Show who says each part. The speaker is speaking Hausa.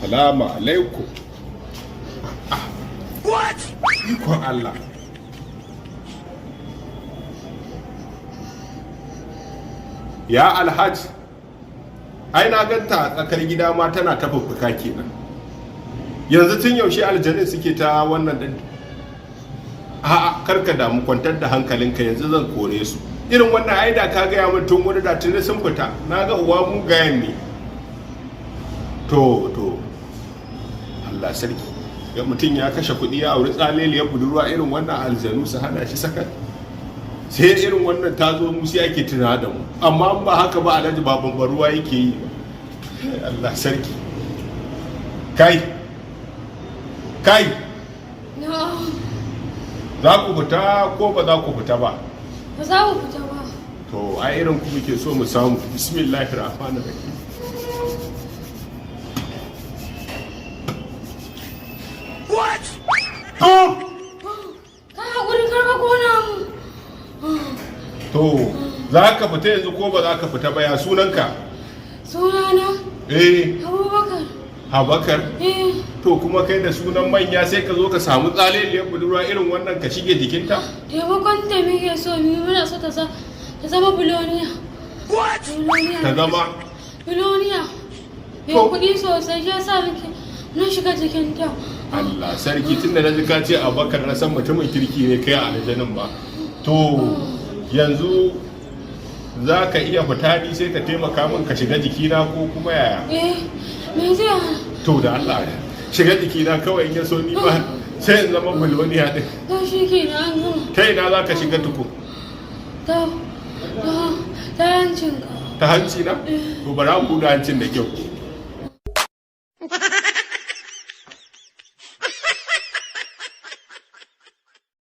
Speaker 1: Salamu alaikum. What? Ikon Allah. Ya Alhaji, ai na ganta a tsakar gida ma tana ta fuffuka kenan. Yanzu tun yaushe aljanin suke ta wannan din? A'a, karka damu, kwantar da hankalinka, yanzu zan kore su. Irin wannan ai da ka gaya min tun wuri da tuni sun fita. Na ga uwa mugayen ne. To, to, Allah sarki. Ya mutum ya kashe kuɗi ya auri tsaleliyar budurwa, irin wannan aljanu su hana shi sakat. Sai irin wannan ta zo mu sai ake tuna da mu, amma in ba haka ba Alhaji ba bambaruwa yake yi ba. Allah sarki. Kai, kai.
Speaker 2: No,
Speaker 1: Za ku fita ko ba za ku fita ba?
Speaker 2: Ba za mu fita ba.
Speaker 1: To, ai irin ku muke so mu samu. Bismillahir rahmanir rahim. What?
Speaker 2: Ka haƙuri, kar ka kona mu.
Speaker 1: To, za ka fita yanzu ko ba za ka fita ba? Ya sunanka?
Speaker 2: Sunana
Speaker 1: Eh.
Speaker 2: Abubakar.
Speaker 1: Habakar?
Speaker 2: Eh.
Speaker 1: To, kuma kai da sunan manya sai ka zo ka samu tsaleliyar budurwa irin wannan ka shige jikinta?
Speaker 2: Taimakon ta muke so mu yi, muna so ta zama biloniya. What? Biloniya.
Speaker 1: Ta zama
Speaker 2: Biloniya. Mai
Speaker 1: To.
Speaker 2: kuɗi sosai, shi yasa muke na shiga jikinta.
Speaker 1: Allah sarki, tunda na ji ka ce Abubakar na san mutumin kirki ne kai a aljanin ba. To, yanzu za ka iya fita, ni sai ka taimaka min ka shiga jikina, ko kuma yaya?
Speaker 2: Eh, me zai hana?
Speaker 1: To, da Allah shiga jikina kawai, in ya so ni ba sai in zama biloniya din.
Speaker 2: To, shi ke na an gama.
Speaker 1: Ta ina za ka shiga tukun?
Speaker 2: Ta hancinka.
Speaker 1: Ta hanci na? To, bara mu buɗe hancin da kyau.